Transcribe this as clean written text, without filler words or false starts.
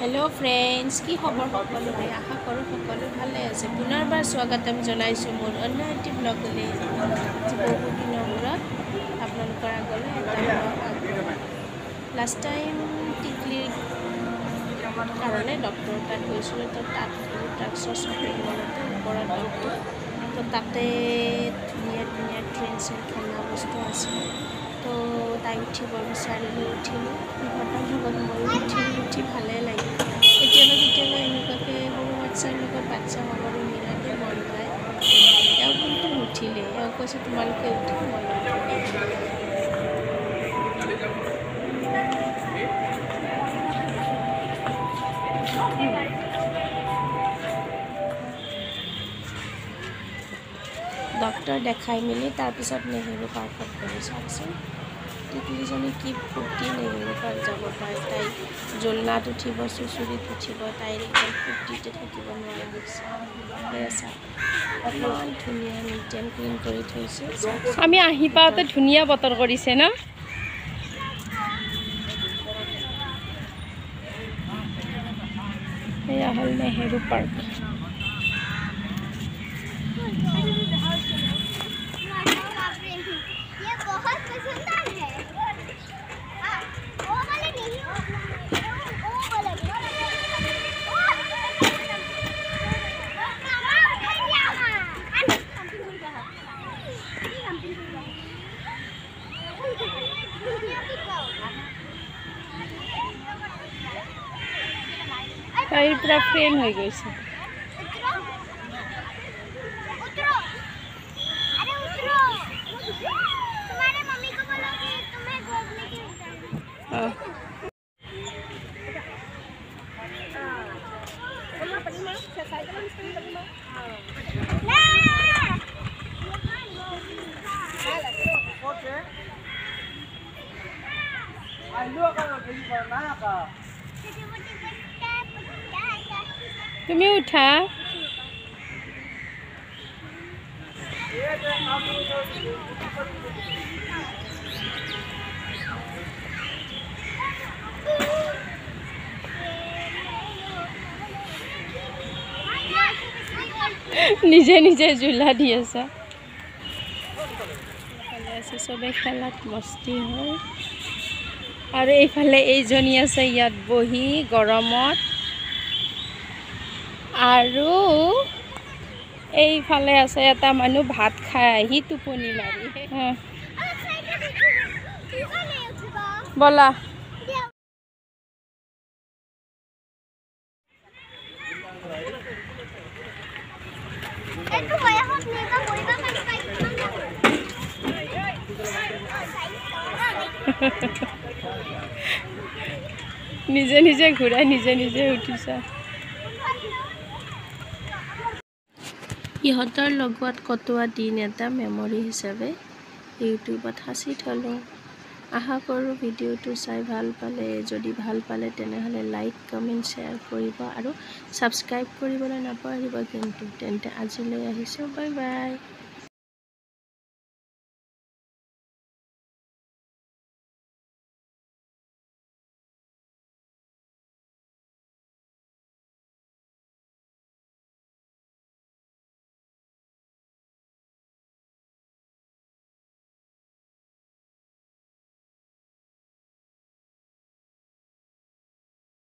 Hello' friends, কি খবৰ সকলোৰে? আশা কৰোঁ সকলো ভালে আছে। পুনৰবাৰ স্বাগতম জনাইছোঁ মোৰ অন্য এটি ব্লগলৈ। আজি বহু দিনৰ মূৰত আপোনালোকৰ আগলৈ এটা ব্লগ আগবঢ়াম। লাষ্ট টাইম টিকলিৰ কাৰণে ডক্টৰৰ তাত গৈছিলোঁ, তো তাত ট্ৰাক্সৰ শ্বপিং মলতে ওপৰত ডক্টৰ, তো তাতে ধুনীয়া ধুনীয়া ট্ৰেইন চেইন খেলনা বস্তু আছিল। তো তাই উঠিব বিচাৰিলোঁ, উঠিলোঁ, সিহঁতৰ লগত ময়ো উঠিলোঁ, উঠি ভালেই লাগিল। কেতিয়াবা কেতিয়াবা এনেকুৱাকৈ সৰু বাচ্ছাৰ লগত বাচ্ছা হ'বলৈ বিৰাটেই মন যায়। এওঁ কিন্তু নুঠিলে, এওঁ কৈছে তোমালোকে উঠা, মই নুঠো। ডক্টৰ দেখাই মেলি তাৰপিছত নেহেৰু পাৰ্কত গ'লোঁ। চাওকচোন টিকলিজনী কি ফূৰ্তি, নেহেৰু পাৰ্ক যাব পাৰে। তাই জোলনাত উঠিব, চুচুৰিত উঠিব, তাইৰ একদম ফূৰ্তিতে থাকিব নোৱাৰা হৈছে। এয়া চাওক, ইমান ধুনীয়া নিট এণ্ড ক্লিন কৰি থৈছে। আমি আহি পাওঁতে ধুনীয়া বতৰ কৰিছে ন? এয়া হ'ল নেহেৰু পাৰ্ক। ये बहुत पसंद है। वो वाले नहीं, वो वाले। তাইৰ পুৰা ফ্ৰেণ্ড হৈ গৈছে। उतरो, अरे उतरो। तुम्हारे मम्मी को बोलो कि तुम्हें गोद लेके অঁ, ना। তুমি উঠা। নিজে নিজে জোলা দি আছা। এইফালে আছে চবে খেলাত মস্তি হয়, আৰু এইফালে এইজনী আছে ইয়াত বহি গৰমত, আৰু এইফালে আছে এটা মানুহ ভাত খাই আহি টোপনি মাৰি। ব'লা। এইটো বয়সত নিবা কৰিব পাৰিবা। নিজে নিজে ঘূৰাই নিজে নিজে উঠিছা। ইহঁতৰ লগত কটোৱা দিন এটা মেমৰি হিচাপে ইউটিউবত সাঁচি থ'লোঁ। আশা কৰোঁ ভিডিঅ'টো চাই ভাল পালে। যদি ভাল পালে তেনেহ'লে লাইক, কমেণ্ট, শ্বেয়াৰ কৰিব আৰু ছাবস্ক্ৰাইব কৰিবলৈ নাপাহৰিব কিন্তু। তেন্তে আজিলৈ আহিছোঁ, বাই বাই।